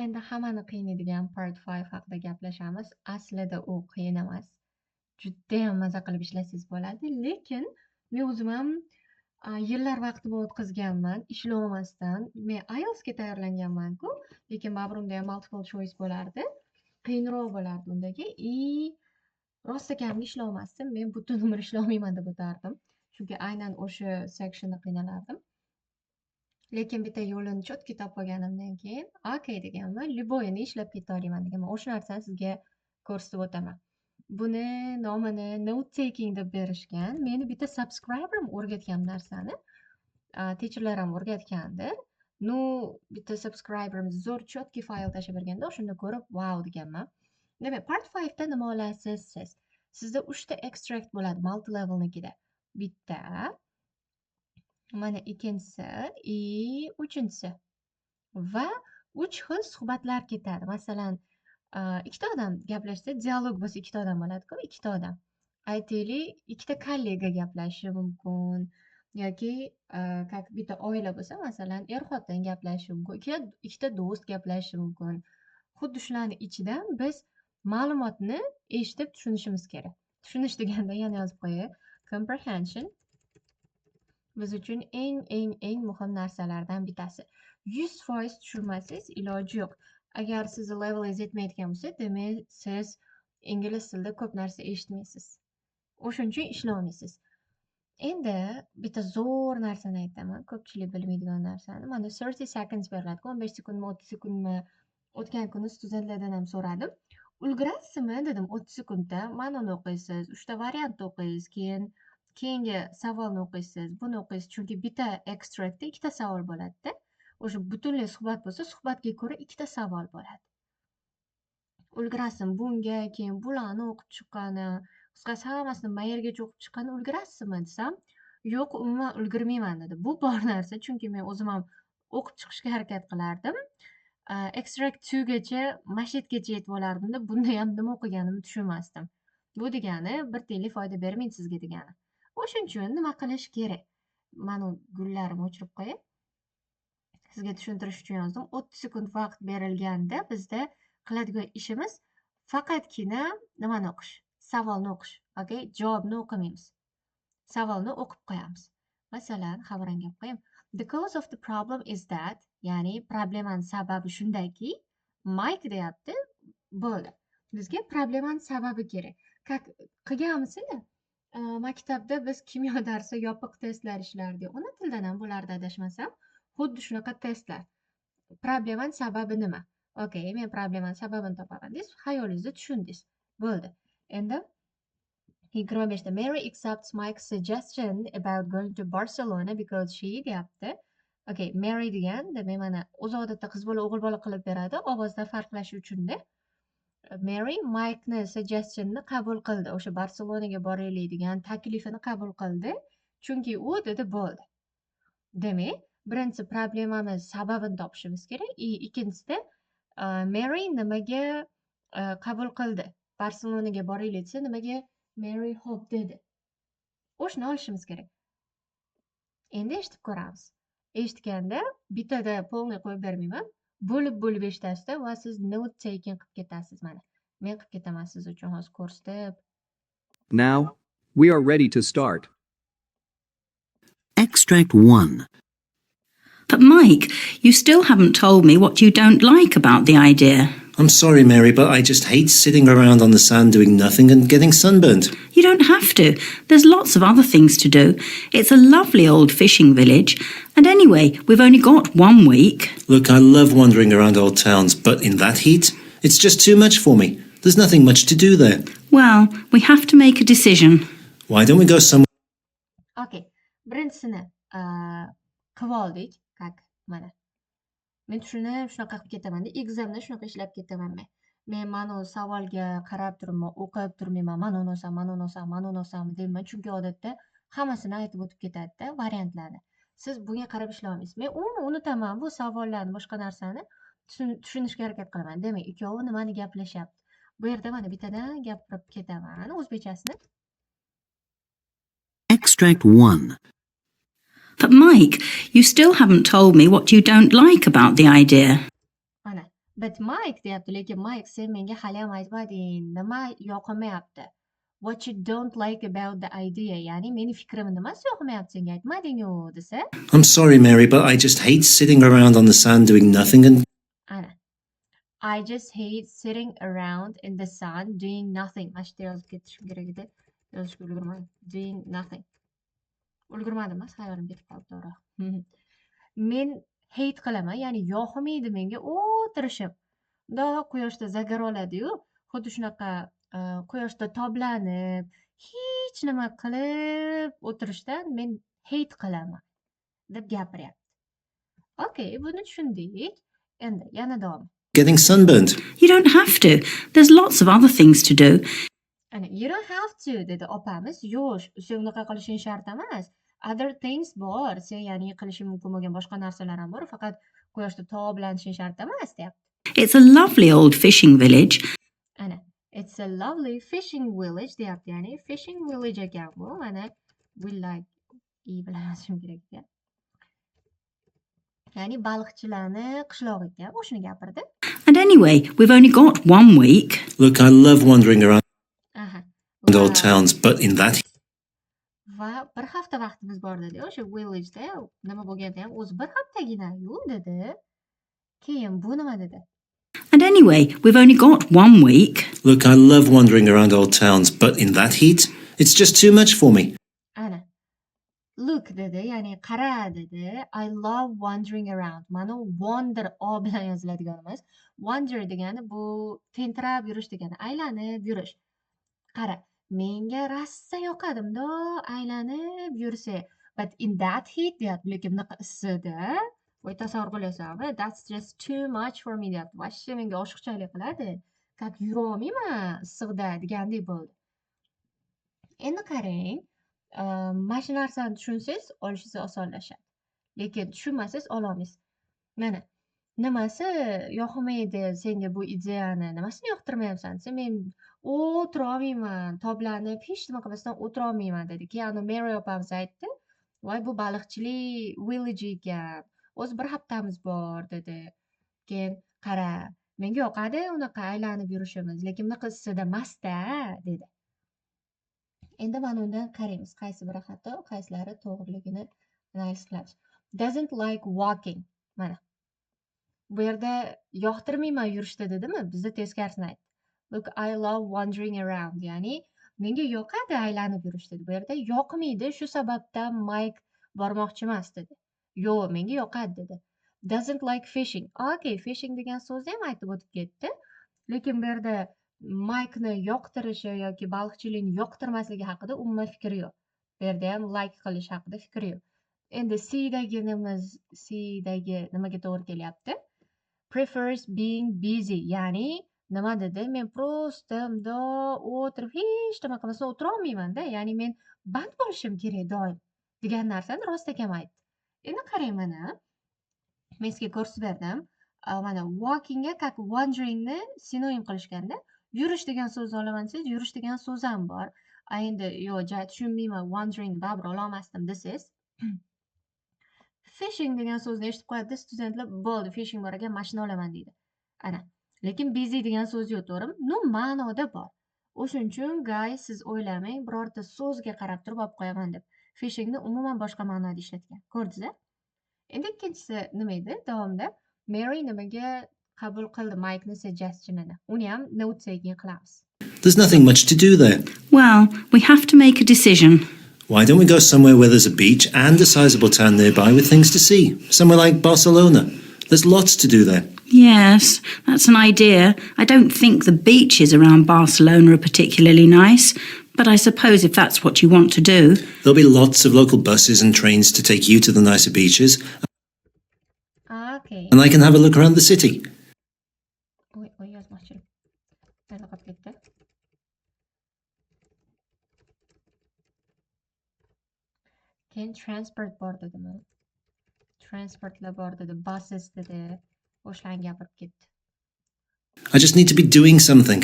Endi hammani qiynaydigan part 5 haqida gaplashamiz. Aslida u qiyin emas. Judayam maza qilib ishlasangiz bo'ladi, lekin men o'zim ham yillar vaqtimni o'tkazganman ishlolmasdan. Men IELTSga tayyorlanganman-ku, lekin baribir unda ham multiple choice bo'lardi. Qiyinroq bo'lardi undagi и rostakamiga ishlolmasdim. Men butun umr ishlolmayman deb o'tardim. Chunki aynan o'sha sectionda qiynalardim. Lekin bitta yo'lini чётко topib olganimdan keyin, "Okey" deganman, любой ini ishlab keta olaman deganman. O'sha narsani sizga ko'rsatib o'taman. Buni nomini note taking deb berishgan. Meni bitta subscriberim o'rgatgan bu narsani. Teacherlar ham o'rgatgandir. Ну, bitta subscriberim zo'r, чёткий fayl tashlab berganda, o'shanda ko'rib, "Vau" deganman. Demak, part 5 da nima olasiz siz? Sizda 3 ta extract bo'ladi multi levelnikida. Bitta, mana ikkinchisi и uchinchisi. Va 3 xil suhbatlar ketadi. Masalan, ikkita odam gaplashsa, dialog bo'lsa, ikkita odam bo'ladi-ku, ikkita odam. Aytaylik, ikkita kollega gaplashishi mumkin yoki как bitta oila bo'lsa, masalan, er-xotin gaplashishi mumkin, ikkita do'st gaplashishi mumkin. Xuddi shularni ichidan biz ma'lumotni eshitib tushunishimiz kerak. Tushunish deganda yana yozib qo'yay. Comprehension biz uchun eng, eng, eng muhim narsalardan bittasi. 100% tushunmasangiz, iloji yo'q. Agar sizni levelingiz yetmayotgan bo'lsa, demak, siz ingliz tilida ko'p narsa eshitmaysiz. O'shuning uchun ishlolmaysiz. Endi bitta zo'r narsani aytaman, ko'pchilik bilmaydigan narsani. Mana 30 seconds beriladi, 15 sekundmi, 30 sekundmi? O'tgan kuni studentlardan ham so'radim. "Ulgurasizmi?" dedim 30 sekundda. Mana uni o'qiysiz, 3 ta variantni o'qiysiz, keyin keyingi savolni o'qiysiz, buni o'qiysiz. Chunki bitta extractda ikkita savol bo'ladi-da. O'sha butunlay suhbat bo'lsa, suhbatga ko'ra ikkita savol bo'ladi. Ulgurasizmi bunga, keyin bularni o'qib chiqqani, qisqasi, hammasini mayergacha o'qib chiqqani ulgurasizmi desam, "Yo'q, umuman ulgurmayman" dedi. Bu bor narsa, chunki men o'zim ham o'qib chiqishga harakat qilardim. Extract 2 gacha, mana shu yergacha yetib olardimda, bundayam nima o'qiganimni tushunmasdim. Bu degani bir tiyinlik foyda bermaydi sizga degani. O'shuning uchun nima qilish kerak? Mana gullarimni o'chirib qo'yay. Sizga tushuntirish uchun yozdim. 30 sekund vaqt berilganda bizda qiladigan ishimiz faqatgina nimani o'qish? Savolni o'qish. Okay? Javobni o'qimaymiz. Savolni o'qib qo'yamiz. Masalan, xabarang olib qo'yaymi? The cause of the problem is that, ya'ni problemani sababi shundaki, Mike deyapti, bo'ldi. Bizga problemani sababi kerak. Как qilganmisizlar? Maktabda biz kimyo darsi yopiq testlar ishlardik. Ona tilidan ham bo'lardi, adashmasam. Xuddi shunaqa testlar. Problemani sababi nima? Okey, men problemani sababini topaman deysiz, xayolingizda tushundingiz. Bo'ldi. Endi 25 ta Mary accepts Mike's suggestion about going to Barcelona because she deyapti. Okey, Mary degan, demak, mana o'zi odatda qiz bola, o'g'il bola qilib beradi, ovozdan farqlash uchun-da. Mary Mike'ni suggestionini qabul qildi. O'sha Barselonaga boraylik degan taklifini qabul qildi. Chunki u dedi, bo'ldi. Demak, birinchisi, problemamiz sababini topishimiz kerak и ikkinchisida Mary nimaga qabul qildi? Barselonaga boraylik desa, nimaga Mary xo'p dedi? O'shani olishimiz kerak. Endi eshitib ko'ramiz. Eshitganda bittada полный qo'yib bermayman. Bo'lib-bo'lib eshitasizda va siz note taking qilib ketasiz mana. Men qilib ketaman siz uchun hozir ko'rsatib. Now, we are ready to start. Extract 1. But Mike, you still haven't told me what you don't like about the idea. I'm sorry, Mary, but I just hate sitting around on the sand doing nothing and getting sunburnt. You don't have to. There's lots of other things to do. It's a lovely old fishing village. And anyway, we've only got one week. Look, I love wandering around old towns, but in that heat, it's just too much for me. There's nothing much to do there. Well, we have to make a decision. Why don't we go somewhere Okey. Birinchisini qilib oldik. Как mana. Men tushunib shunaqa qilib ketaman-da. Examda shunaqa ishlab ketaman men. Men mana u savolga qarab turibman, o'qib turmayman. Mana uni olsam, mana uni olsam, mana uni olsam deyman. Chunki odatda hammasini aytib o'tib ketadi-da, variantlarni. Siz bunga qarab ishlay olmaysiz. Men umuman unutaman bu savollarni, boshqa narsani tushunishga harakat qilaman. Demak, ikkovi nimani gaplashyapti? Bu yerda mana bittadan gapirib ketaman o'zbekchasini. Extract 1. But Mike, you still haven't told me what you don't like about the idea. Mana But Mike deyapti, lekin Mike sen menga hali ham aytmading, nima yoqmayapti? What you don't like about the idea, ya'ni meni fikrimni nimasi yoqmayapti senga aytmading-u desa. I'm sorry, Mary, but I just hate sitting around on the sand doing nothing and Ana. I just hate sitting around in the sun doing nothing. Mana shu yerda yozib ketishim kerak edi. Yozishga ulgurmadim. Doing nothing. Ulgurmadim emas, xayolim ketib qoldi to'g'ri. Men hate qilaman, ya'ni yoqmaydi menga o'tirishim. Mundoq quyoshda zagar oladi-yu, xuddi shunaqa quyoshda toblanib, hech nima qilib o'tirishdan men hate qilaman deb gapiryapti. Okay, buni tushundik. Endi yana davom. Getting sunburnt. You don't have to. There's lots of other things to do. Ana, you don't have to dedi opamiz. Yo'q, sen unaqa qilishing shart emas. Other things bor. Sen ya'ni qilishing mumkin bo'lgan boshqa narsalar ham bor. Faqat quyoshda toblanishing shart emas deyapti. It's a lovely old fishing village, Ana, it's a lovely fishing village deyapti. Ya'ni fishing village ekan bu. Mana village i bilan yozishim kerak ekan. Ya'ni baliqchilarni qishlog'i ekan. O'shani gapirdi. And anyway, we've only got one week. Look, I love wandering around Aha. old Va towns, but in that va bir hafta vaqtimiz bor dedi. O'sha villageda nima bo'lganda ham o'zi bir haftagina-yu dedi. Keyin bu nima dedi? And anyway, we've only got one week. Look, I love wandering around old towns, but in that heat, it's just too much for me. Ana. Look dedi, ya'ni qara dedi. I love wandering around. Mana wander o bilan yoziladigan emas. Wander degani bu tentirab yurish degani, aylanib yurish. Qara, menga rosa yoqadi bundoq aylanib yursa. But in that heat deyapti, lekin bunaqa issida, voy, tasavvur qilyapsanmi? That's just too much for me deyapti. Вообще menga oshiqchalik qiladi. Как yurolmayman issiqda degandek bo'ldi. Endi qarang, mana shu narsani tushunsangiz, olishingiz osonlashadi. Lekin tushunmasangiz ololmaysiz. Mana, nimasi yoqmaydi senga bu ideyani, nimasini yoqtirmayapsan desa, men o'tirolmayman, toblanib hech nima qilmasdan o'tirolmayman dedi. Keyin anavi Mary opamiz aytdi, voy, bu baliqchilik village ekan, o'zi bir haftamiz bor dedi. Keyin qara, menga yoqadi unaqa aylanib yurishimiz, lekin bunaqa issida emasda dedi. Endi mana undan qaraymiz, qaysi biri xato, qaysilari to'g'riligini analiz qilamiz. Doesn't like walking. Mana. Bu yerda yoqtirmayman yurishda dedimi? Bizda teskarisini aytdi. Look, I love wandering around. Ya'ni menga yoqadi aylanib yurish dedi. Bu yerda yoqmaydi, shu sababdan Mike bormoqchi emas dedi. Yo'q, menga yoqadi dedi. Doesn't like fishing. Okay, fishing degan so'zni ham aytib o'tib ketdi. Lekin bu yerda Mike'ni yoqtirishi yoki baliqchilikni yoqtirmasligi haqida umuman fikri yo'q. Bu yerda ham like qilish haqida fikri yo'q. Endi C dagi nimaga to'g'ri kelyapti? Prefers being busy, ya'ni nima dedi? Men просто mundoq o'tirib hech nima qilmasdan o'tirolmayman-da, ya'ni men band bo'lishim kerak doim degan narsani rostakam aytdi. Endi qarang mana, men sizga ko'rsatib berdim. Mana walkingga как wanderingni sinonim qilishganda, yurish degan so'zni olaman desangiz, yurish degan so'z ham bor. A endi yo'q, ja tushunmayman, wandering baribir ololmasdim desangiz, fishing degan so'zni eshitib qo'yadi studentlar, bo'ldi, fishing bor ekan, mashina olaman deydi. Ana, lekin busy degan so'z yo'q, to'g'rimi? Ну, ma'noda bor. O'shuning uchun, guys, siz o'ylamang, birorta so'zga qarab turib olib qo'yaman deb. Fishingni umuman boshqa ma'noda ishlatgan. Ko'rdingiz-a? Endi ikkinchisi nima edi? Davomida Mary nimaga qabul qildi Mike'ni suggestionini? Uni ham notes keyin qilamiz. There's nothing much to do there. Well, we have to make a decision. Why don't we go somewhere where there's a beach and a sizable town nearby with things to see? Somewhere like Barcelona. There's lots to do there. Yes, that's an idea. I don't think the beaches around Barcelona are particularly nice, but I suppose if that's what you want to do. There'll be lots of local buses and trains to take you to the nicer beaches, Okay. and I can have a look around the city. Oy, oy, yozmoqchi. Mayli, qolib ketdi. Keyin transport bor dedimi? Transportlar bor dedi, buses dedi. O'shalarni gapirib ketdi. I just need to be doing something.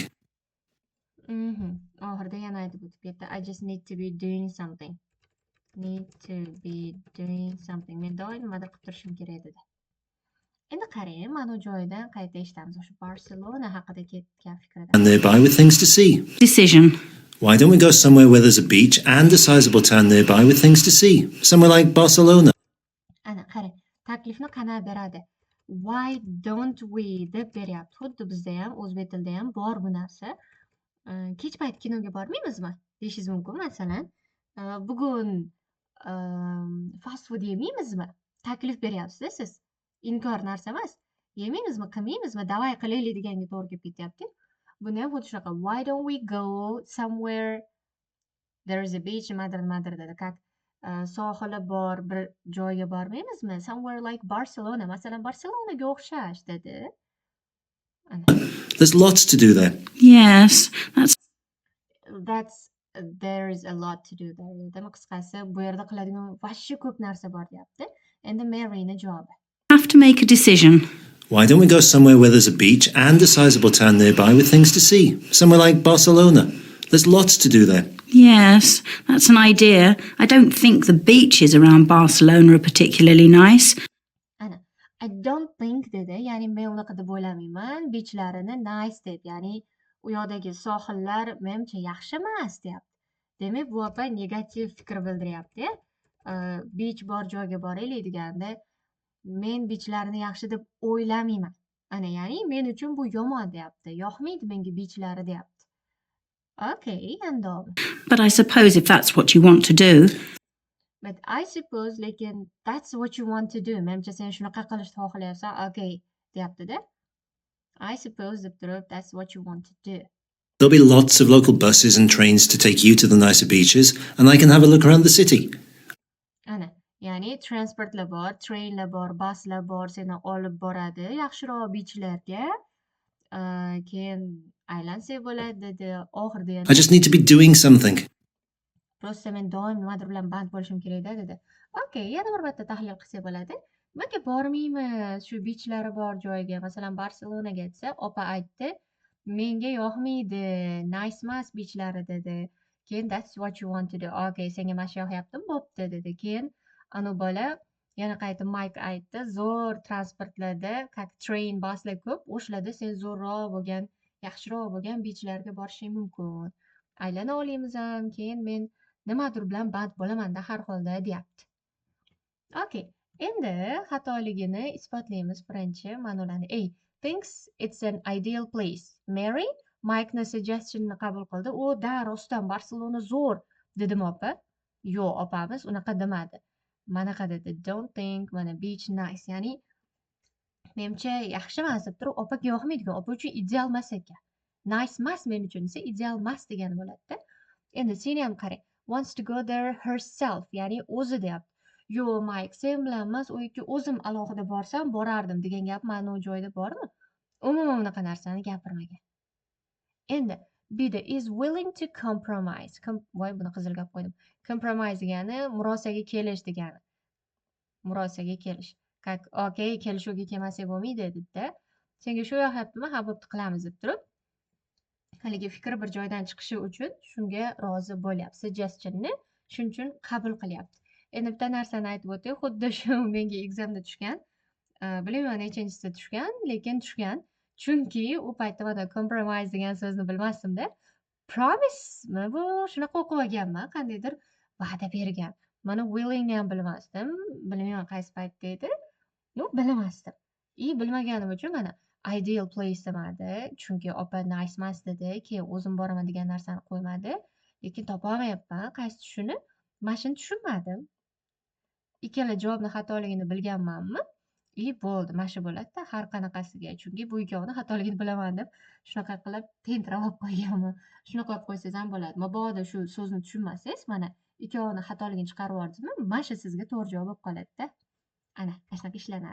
Oxirida yana aytib o'tib ketdi. I just need to be doing something. Need to be doing something. Men doim nimadir qilib turishim kerak dedi. Endi qarang, mana u joyidan qayta eshitamiz o'sha Barselona haqida ketgan fikridan. Nearby with things to see. Decision. Why don't we go somewhere where there's a beach and a sizable town nearby with things to see? Somewhere like Barcelona. Ana qarang, taklifni qanaqa beradi? "Why don't we" deb beryapti. Xuddi bizda ham, o'zbek tilida ham bor bu narsa. Kech payt kinoga bormaymizmi deyishingiz mumkin, masalan. Bugun fast food yemaymizmi? Taklif beryapsiz-da siz. Inkor narsa emas. Yemaymizmi, qilmaymizmi, давай qilaylik deganga to'g'ri kelib ketyapti. Buni ham xuddi shunaqa, "Why don't we go somewhere there is a beach" nimadir, nimadir dedi. Как sohili bor bir joyga bormaymizmi? "Somewhere like Barcelona", masalan, Barselonaga o'xshash dedi. Ana. There's lots to do there. Yes, that's That's there is a lot to do there dedimi? Qisqasi, bu yerda qiladigan вообще ko'p narsa bor deyapti. Endi Maryni javobi. Have to make a decision. Why don't we go somewhere where there's a beach and a sizable town nearby with things to see? Somewhere like Barcelona. There's lots to do there. Yes, that's an idea. I don't think the beaches around Barcelona are particularly nice. Ana, "I don't think" dedi, ya'ni men unaqa deb o'ylamayman, beachlarini nice deb, ya'ni u yoqdagi sohillar menimcha yaxshi emas deyapti. Demak, bu opa negativ fikr bildiryapti. Beach bor joyga boraylik deganda, men beachlarini yaxshi deb o'ylamayman. Ana, ya'ni men uchun bu yomon deyapti. Yoqmaydi menga beachlari deyapti. Okay, endi But I suppose if that's what you want to do. "But I suppose", lekin "that's what you want to do". Menimcha, sen shunaqa qilishni xohlayapsan. Okay, deyapti-da. "I suppose" deb turib, "that's what you want to do". There'll be lots of local buses and trains to take you to the nicer beaches, and I can have a look around the city. Ana, ya'ni transportlar bor, trainlar bor, buslar bor, seni olib boradi yaxshiroq beachlarga. Keyin aylansak bo'ladi dedi. Oxirida yana I just need to be doing something. Просто men doim nimadir bilan band bo'lishim kerakda dedi. Okay, yana bir marta tahlil qilsak bo'ladi. Nimaga bormaymiz shu beachlari bor joyga, masalan, Barselonaga desa, opa aytdi, menga yoqmaydi, nice emas beachlari dedi. Keyin "That's what you want to do". Okay, senga mana shu yoqyaptimi? Bo'pti dedi. Keyin anu bola yana qaytib Mike aytdi, zo'r transportlarda, как train, buslar ko'p, o'shalarda sen zo'rroq bo'lgan, yaxshiroq bo'lgan beachlarga borishing mumkin. Aylana olamiz ham, keyin men nimadir bilan band bo'lamanda har holda deyapti. Okay, endi xatoligini isbotlaymiz birinchi mana ularni. A thinks it's an ideal place. Mary Mike'ni suggestionni qabul qildi. O, da, rostdan Barselona zo'r dedimi opa? Yo'q, opamiz unaqa demadi. Manaqa dedi. "Don't think" mana beach nice, ya'ni menimcha yaxshi emas deb turib, opaga yoqmaydigan, opa uchun ideal emas ekan. Nice emas men uchun desa, ideal emas degani bo'ladida. Endi seni ham qarang. Wants to go there herself, ya'ni o'zi deyapti. Yo'q, Mike, sen bilan emas, u yerga o'zim alohida borsam borardim degan gap mana u joyda bormi? Umuman unaqa narsani gapirmagan. Endi Bda is willing to compromise. Voy, buni qizil gap qo'ydim. Compromise degani murosaga kelish degani. Murosaga kelish. Как okay, kelishuvga kelmasak bo'lmaydi dedida. Senga shu yoqyaptimi? Ha, bo'pti, qilamiz deb turib, haligi fikr bir joydan chiqishi uchun shunga rozi bo'lyapti. Suggestionni shuning uchun qabul qilyapti. Endi bitta narsani aytib o'tay, xuddi shu menga examda tushgan. Bilmayman nechinchisida tushgan, lekin tushgan. Chunki u paytda mana compromise degan so'zni bilmasdimda. Promisemi bu? Shunaqa o'qib olganman, qandaydir va'da bergan. Mana willingni ham bilmasdim. Bilmayman qaysi paytda edi. Ну, bilmasdim. И bilmaganim uchun mana ideal place demadi. Chunki opa nice emas dedi. Keyin o'zim boraman degan narsani qo'ymadi. Lekin topolmayapman qaysi tushini. Mana shuni tushunmadim. Ikkala javobni xatoligini bilganmanmi? И bo'ldi. Mana shu bo'ladida har qanaqasiga. Chunki bu ikkovini xatoligini bilaman deb shunaqa qilib tentirab olib qo'yganman. Shunaqa qilib qo'ysangiz ham bo'ladi. Mabodo shu so'zni tushunmasangiz, mana ikkovini xatoligini chiqarib yubordingizmi, mana shu sizga to'g'ri javob bo'lib qoladida. Ana, mana shunaqa ishlanadi.